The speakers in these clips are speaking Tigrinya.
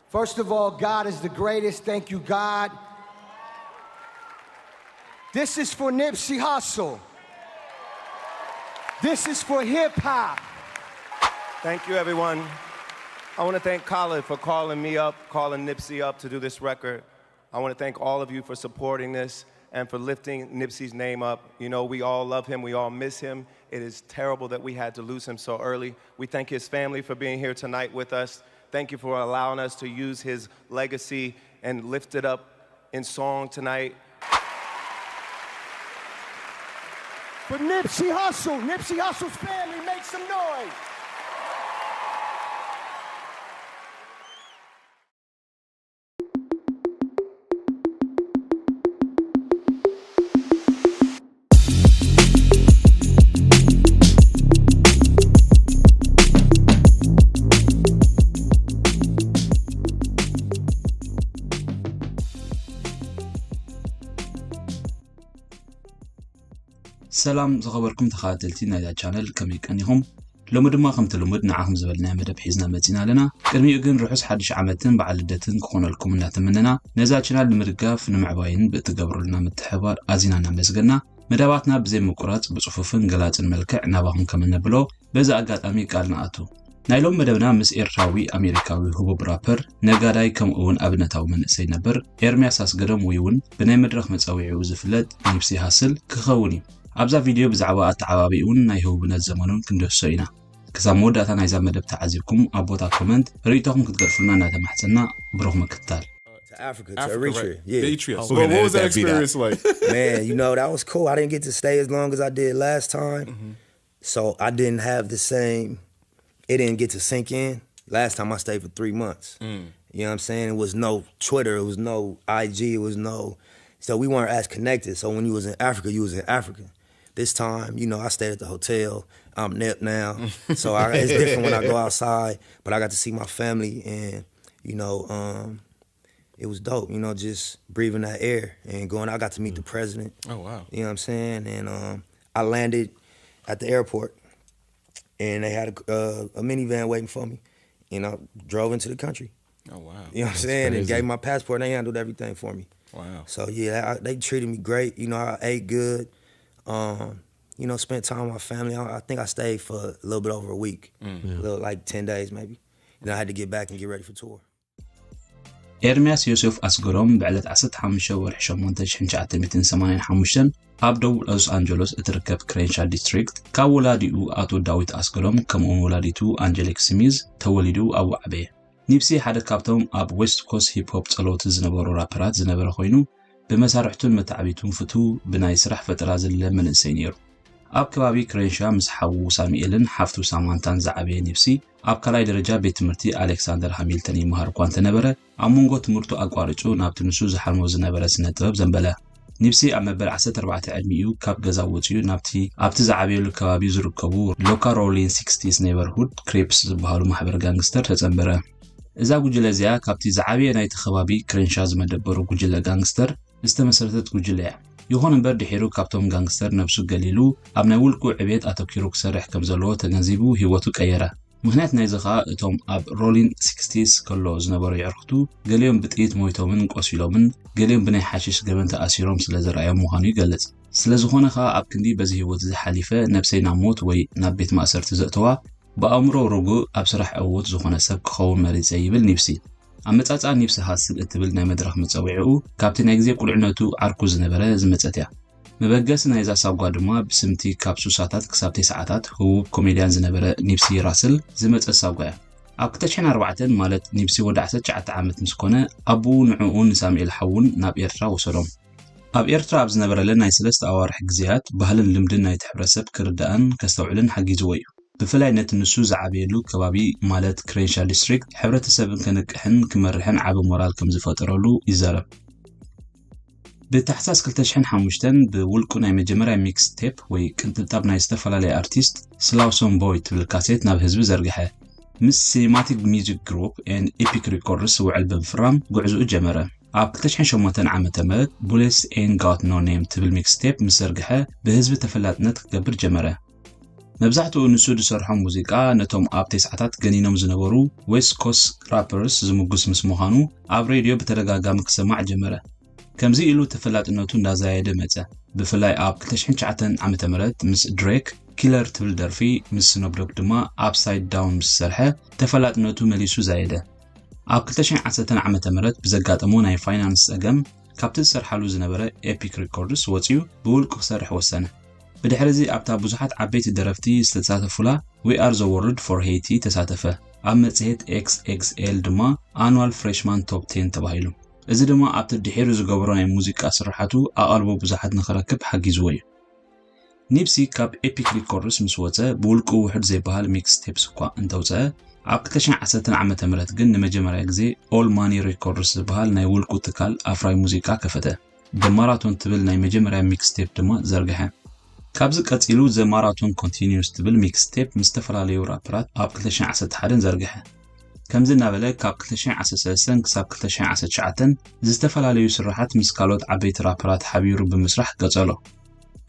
First of all, God is the greatest. Thank you, God. This is for Nipsey Hussle. This is for hip hop. Thank you, everyone. I want to thank Khaled for calling me up, calling Nipsey up to do this record. I want to thank all of you for supporting this and for lifting Nipsey's name up. You know, we all love him, we all miss him. It is terrible that we had to lose him so early. We thank his family for being here tonight with us. Thank you for allowing us to use his legacy and lift it up in song tonight. For Nipsey Hussle, Nipsey Hussle's family, make some noise. ሰላም ዝኸበርኩም ተኸታተልቲ ናይዛ ቻነል፣ ከመይ ቀኒኹም? ሎሚ ድማ ከምቲ ልሙድ ንዓኹም ዝበልናዮ መደብ ሒዝና መጺና ኣለና። ቅድሚኡ ግን ርሑስ ሓድሽ ዓመትን በዓል ልደትን ክኾነልኩም እናተመነና፣ ነዛ ቻነል ንምድጋፍ ንምዕባይን ብእትገብሩልና ምትሕብባር ኣዚና እናመስገና፣ መደባትና ብዘይ ምቁራጽ ብጽፉፍን ገላጽን መልክዕ ናባኹም ከም እነብሎ በዚ ኣጋጣሚ ቃል ንኣቱ። ናይ ሎም መደብና ምስ ኤርትራዊ ኣሜሪካዊ ህቡብ ራፐር፣ ነጋዳይ ከምኡ እውን ኣብነታዊ መንእሰይ ነበር ኤርምያስ ኣስገዶም ወይ እውን ብናይ መድረኽ መጸውዒኡ ዝፍለጥ ኒፕሲ ሃስል ክኸውን እዩ። ኣብዛ ቪድዮ ብዛዕባ ኣተዓባቢኡን ናይ ህቡብነት ዘመኑን ክንድህሶ ኢና። ክሳብ መወዳእታ ናይዛ መደብ ተዓዚብኩም ኣብ ቦታ ኮመንት ርእይቶኹም ክትገድፉልና እናተማሕጸና ብሩኽ ምክትታል። To Africa, to Eritrea. Yeah. The Eritrea. So what, what was that experience like? Man, you know, that was cool. I didn't get to stay as long as I did last time. So I didn't have the same, it didn't get to sink in. Last time I stayed for three months. You know what I'm saying? It was no Twitter, it was no I G, it was no. So we weren't as connected. So when you was in Africa, you was in Africa. This time, you know, I stayed at the hotel. I'm Nip now. So I, it's different when I go outside, but I got to see my family and, you know, um, it was dope, you know, just breathing that air and going. I got to meet the president. Oh wow. You know what I'm saying? And um, I landed at the airport, and they had a, uh, a minivan waiting for me, and I drove into the country. Oh wow. You know what I'm saying? And gave my passport. And they handled everything for me. Wow. So yeah, I, they treated me great. You know, I ate good. Um, you know, spent time with my family. I, I think I stayed for a little bit over a week, a little like ten days maybe. Then I had to get back and get ready for tour. ኤርምያስ ዮሴፍ ኣስገዶም ብዕለት ዓሰርተ ሓሙሽተ ወርሒ ሸሞንተ ሽሕን ትሽዓተ ሚእትን ሰማንያን ሓሙሽተን ኣብ ደቡብ ሎስ ኣንጀሎስ እትርከብ ክሬንሻ ዲስትሪክት ካብ ወላዲኡ ኣቶ ዳዊት ኣስገዶም ከምኡውን ወላዲቱ ኣንጀሊክ ስሚዝ ተወሊዱ ኣብኡ ዓበየ። ኒፕሲ ሓደ ካብቶም ኣብ ዌስት ኮስት ሂፕ ሆፕ ጸለውቲ ዝነበሩ ራፐራት ዝነበረ ኮይኑ፣ ብመሳርሕቱን መተዓቢቱን ፍቱው፣ ብናይ ስራሕ ፈጠራ ዝልለ መንእሰይ ነይሩ። ኣብ ከባቢ ክሬንሻ ምስ ሓዉ ሳሙኤልን ሓፍቱ ሳማንታን ዝዓበየ ኒፕሲ፣ ኣብ ካልኣይ ደረጃ ቤት ትምህርቲ ኣሌክሳንደር ሃሚልተን ይመሃር እኳ እንተነበረ፣ ኣብ መንጎ ትምህርቱ ኣቋሪጹ ናብቲ ንሱ ዝሓልሞ ዝነበረ ስነ ጥበብ ዘንበለ። ኒፕሲ ኣብ መበል ዓሰርተ ኣርባዕተ ዕድሚኡ ካብ ገዛ ወጺኡ ናብቲ ኣብቲ ዝዓበየሉ ከባቢ ዝርከቡ ሎካ ሮሊን ሲክስቲስ ኔበርሁድ ክሪፕስ ዝበሃሉ ማሕበር ጋንግስተር ተጸንበረ። እዛ ጉጅለ እዚኣ ካብቲ ዝዓበየ ናይቲ ከባቢ ክሬንሻ ዝመደበሩ ጉጅለ ጋንግስተር ዝተመስረተት ጉጅለ እያ። ይኹን እምበር ድሒሩ ካብቶም ጋንግስተር ነብሱ ገሊሉ ኣብ ናይ ውልቁ ዕብየት ኣተኪሩ ክሰርሕ ከም ዘለዎ ተገንዚቡ ህይወቱ ቀየረ። ምኽንያት ናይዚ ኸኣ እቶም ኣብ ሮሊን ሲክስቲስ ከሎ ዝነበሩ የዕርኽቱ ገሊኦም ብጥይት ሞይቶምን ቆሲሎምን ገሊኦም ብናይ ሓሽሽ ገበን ተኣሲሮም ስለ ዝረኣዮም ምዃኑ ይገልጽ። ስለ ዝኾነ ኸኣ ኣብ ክንዲ በዚ ህይወት እዚ ሓሊፈ ነብሰይ ናብ ሞት ወይ ናብ ቤት ማእሰርቲ ዘእተዋ ብኣእምሮ ርጉእ ኣብ ስራሕ ዕዉት ዝኾነ ሰብ ክኸውን መሪጸ ይብል ኒፕሲ። ኣመጻጽኣ ኒፕሲ ሃስል እትብል ናይ መድረኽ መጸውዒኡ ካብቲ ናይ ግዜ ቁልዕነቱ ዓርኩ ዝነበረ ዝመጸት እያ። መበገሲ ናይዛ ሳጓ ድማ ብስምቲ ካብ ሱሳታት ክሳብ ቴስዓታት ህቡብ ኮሜድያን ዝነበረ ኒፕሲ ራስል ዝመጸት ሳጓ እያ። ኣብ ክልተ ሽሕን ኣርባዕተን ማለት ኒፕሲ ወዲ ዓሰርተ ትሽዓተ ዓመት ምስ ኮነ ኣቦኡ ንዕኡን ንሳሙኤል ሓዉን ናብ ኤርትራ ወሰዶም። ኣብ ኤርትራ ኣብ ዝነበረለን ናይ ሰለስተ ኣዋርሕ ግዜያት ባህልን ልምድን ናይቲ ሕብረተሰብ ክርዳእን ከስተውዕልን ሓጊዝዎ እዩ። ብፍላይ ነቲ ንሱ ዝዓበየሉ ከባቢ ማለት ክሬንሻ ዲስትሪክት ሕብረተሰብን ከንቅሕን ክመርሕን ዓቢ ሞራል ከም ዝፈጠረሉ ይዛረብ። ብታሕሳስ ክልተ ሽሕን ሓሙሽተን ብውልቁ ናይ መጀመርያ ሚክስ ቴፕ ወይ ቅንጥብጣብ ናይ ዝተፈላለየ ኣርቲስት ስላውሶን ቦይ ትብል ካሴት ናብ ህዝቢ ዘርግሐ። ምስ ሲኒማቲክ ሚውዚክ ግሩፕ ኤን ኢፒክ ሪኮርድስ ውዕል ብምፍራም ጉዕዝኡ ጀመረ። ኣብ ክልተ ሽሕን ሸሞንተን ዓመተ ምህረት ቡሌትስ ኤን ጋት ኖ ኔም ትብል ሚክስ ቴፕ ምስ ዘርግሐ ብህዝቢ ተፈላጥነት ክገብር ጀመረ። መብዛሕትኡ ንሱ ዝሰርሖም ሙዚቃ ነቶም ኣብ ተስዓታት ገኒኖም ዝነበሩ ዌስት ኮስት ራፐርስ ዝምጉስ ምስ ምዃኑ፣ ኣብ ሬድዮ ብተደጋጋሚ ክሰማዕ ጀመረ። ከምዚ ኢሉ ተፈላጥነቱ እንዳዛየደ መጸ። ብፍላይ ኣብ ክልተ ሽሕን ትሽዓተን ዓመተ ምህረት ምስ ድሬክ ኪለር ትብል ደርፊ፣ ምስ ስኖፕ ዶግ ድማ ኣፕሳይድ ዳውን ምስ ሰርሐ፣ ተፈላጥነቱ መሊሱ ዛየደ። ኣብ ክልተ ሽሕን ዓሰርተን ዓመተ ምህረት ብዘጋጠሞ ናይ ፋይናንስ ጸገም፣ ካብቲ ዝሰርሓሉ ዝነበረ ኤፒክ ሪኮርድስ ወጺኡ ብውልቁ ክሰርሕ ወሰነ። ብድሕርዚ ኣብታ ብዙሓት ዓበይቲ ደረፍቲ ዝተሳተፉላ We Are the World for Haiti ተሳተፈ። ኣብ መጽሔት ኤክስ ኤክስ ኤል ድማ ኣኑዋል ፍሬሽማን ቶፕ ቴን ተባሂሉ። እዚ ድማ ኣብቲ ድሒሩ ዝገበሮ ናይ ሙዚቃ ስርሓቱ ኣቓልቦ ብዙሓት ንኽረክብ ሓጊዝዎ እዩ። ኒፕሲ ካብ ኤፒክ ሪኮርድስ ምስ ወጸ፣ ብውልቁ ውሑድ ዘይበሃል ሚክስ ቴፕስ እኳ እንተውጸአ፣ ኣብ ክልተ ሽሕን ዓሰርተን ዓመተ ምህረት ግን ንመጀመርያ ግዜ ኦል ማኒ ሪኮርድስ ዝበሃል ናይ ውልቁ ትካል ኣፍራይ ሙዚቃ ከፈተ። ደ ማራቶን ትብል ናይ መጀመርያ ሚክስ ቴፕ ድማ ዘርግሐ። ካብዚ ቀጺሉ ዘ ማራቶን ኮንቲኒዩስ ትብል ሚክስ ቴፕ ምስ ዝተፈላለዩ ራፐራት ኣብ ክልተ ሽሕን ዓሰርተ ሓደን ዘርግሐ። ከምዚ እናበለ ካብ ክልተ ሽሕን ዓሰርተ ሰለስተን ክሳብ ክልተ ሽሕን ዓሰርተ ትሽዓተን ዝተፈላለዩ ስርሓት ምስ ካልኦት ዓበይቲ ራፐራት ሓቢሩ ብምስራሕ ቀጸሎ።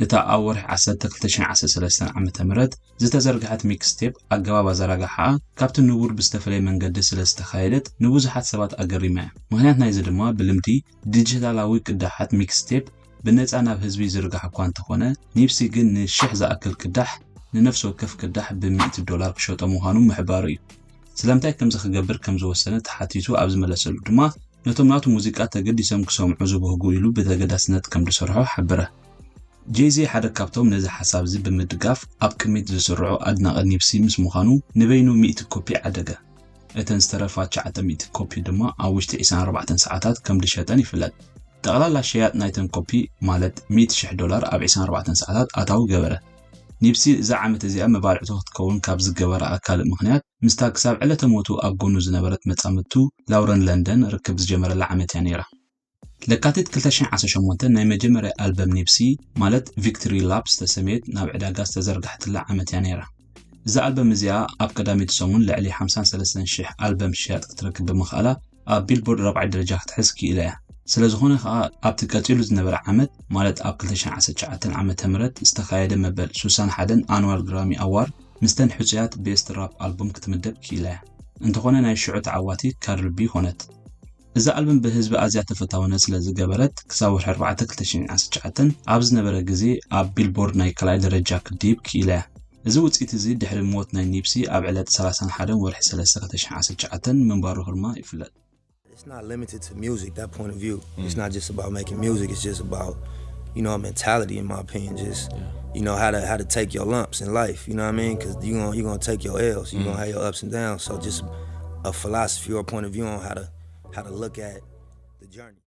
እታ ኣብ ወርሒ ዓሰርተ ክልተ ሽሕን ዓሰርተ ሰለስተን ዓመተ ምህረት ዝተዘርግሐት ሚክስ ቴፕ ኣገባብ ኣዘራግሓኣ ካብቲ ንቡር ብዝተፈለየ መንገዲ ስለ ዝተኻየደት ንብዙሓት ሰባት ኣገሪማ እያ። ምኽንያት ናይዚ ድማ ብልምዲ ዲጂታላዊ ቅዳሓት ሚክስ ቴፕ ብነጻ ናብ ህዝቢ ይዝርጋሕ እኳ እንተኾነ፣ ኒፕሲ ግን ንሽሕ ዝኣክል ቅዳሕ ንነፍሲ ወከፍ ቅዳሕ ብሚእቲ ዶላር ክሸጦ ምዃኑ ምሕባሩ እዩ። ስለምንታይ ከምዚ ክገብር ከም ዝወሰነ ተሓቲቱ ኣብ ዝመለሰሉ ድማ፣ ነቶም ናቱ ሙዚቃ ተገዲሶም ክሰምዑ ዝብህጉ ኢሉ ብተገዳስነት ከም ዝሰርሖ ሓበረ። ጄይዚ ሓደ ካብቶም ነዚ ሓሳብ እዚ ብምድጋፍ ኣብ ቅድሚት ዝስርዑ ኣድናቒ ኒፕሲ ምስ ምዃኑ፣ ንበይኑ ሚእቲ ኮፒ ዓደገ። እተን ዝተረፋ ትሽዓተ ሚእቲ ኮፒ ድማ ኣብ ውሽጢ ዕስራን ኣርባዕተን ሰዓታት ከም ዝሸጠን ይፍለጥ። ጠቕላላ ሸያጥ ናይተን ኮፒ፣ ማለት ሚእቲ ሽሕ ዶላር፣ ኣብ ዕስራን ኣርባዕተን ሰዓታት ኣታዊ ገበረ። ኒፕሲ እዛ ዓመት እዚኣ መባልዕቱ ክትከውን ካብ ዝገበራ ካልእ ምኽንያት፣ ምስታ ክሳብ ዕለተ ሞቱ ኣብ ጎኑ ዝነበረት መጻምድቱ ላውረን ለንደን ርክብ ዝጀመረላ ዓመት እያ ነይራ። ለካቲት ክልተ ሽሕን ዓሰርተ ሸሞንተ ናይ መጀመርያ ኣልበም ኒፕሲ፣ ማለት ቪክቶሪ ላፕ ዝተሰምየት፣ ናብ ዕዳጋ ዝተዘርጋሕትላ ዓመት እያ ነይራ። እዛ ኣልበም እዚኣ ኣብ ቀዳመይቲ ሰሙን ልዕሊ ሓምሳን ሰለስተን ሽሕ ኣልበም ሽያጥ ክትረክብ ብምኽኣላ፣ ኣብ ቢልቦርድ ራብዓይ ደረጃ ክትሕዝ ክኢላ እያ። ስለ ዝኾነ ከኣ፣ ኣብቲ ቀጺሉ ዝነበረ ዓመት፣ ማለት ኣብ ክልተ ሽሕን ዓሰርተ ትሽዓተን ዓመተ ምህረት ዝተኻየደ መበል ሱሳን ሓደን ኣኑዋል ግራሚ ኣዋርድ፣ ምስተን ሕጹያት ቤስት ራፕ ኣልቡም ክትምደብ ክኢላ እያ። እንተኾነ፣ ናይ ሽዑ ተዓዋቲ ካርል ቢ ኾነት። እዛ ኣልበም ብህዝቢ ኣዝያ ተፈታውነት ስለ ዝገበረት፣ ክሳብ ወርሒ ኣርባዕተ ክልተ ሽሕን ዓሰርተ ትሽዓተን ኣብ ዝነበረ ግዜ ኣብ ቢልቦርድ ናይ ካልኣይ ደረጃ ክትድይብ ክኢላ እያ። እዚ ውጽኢት እዚ ድሕሪ ሞት ናይ ኒፕሲ ኣብ ዕለት ሰላሳን ሓደን ወርሒ ሰለስተ ክልተ ሽሕን ዓሰርተ ትሽዓተን ምንባሩ ድማ ይፍለጥ። It's not limited to music, that point of view. It's not just about making music, it's just about, you know, a mentality, in my opinion. Just, you know, how to how to take your lumps in life, you know what I mean? Because you're gonna, you're gonna take your L's, you're gonna have your ups and downs. So just a philosophy or a point of view on how to how to look at the journey.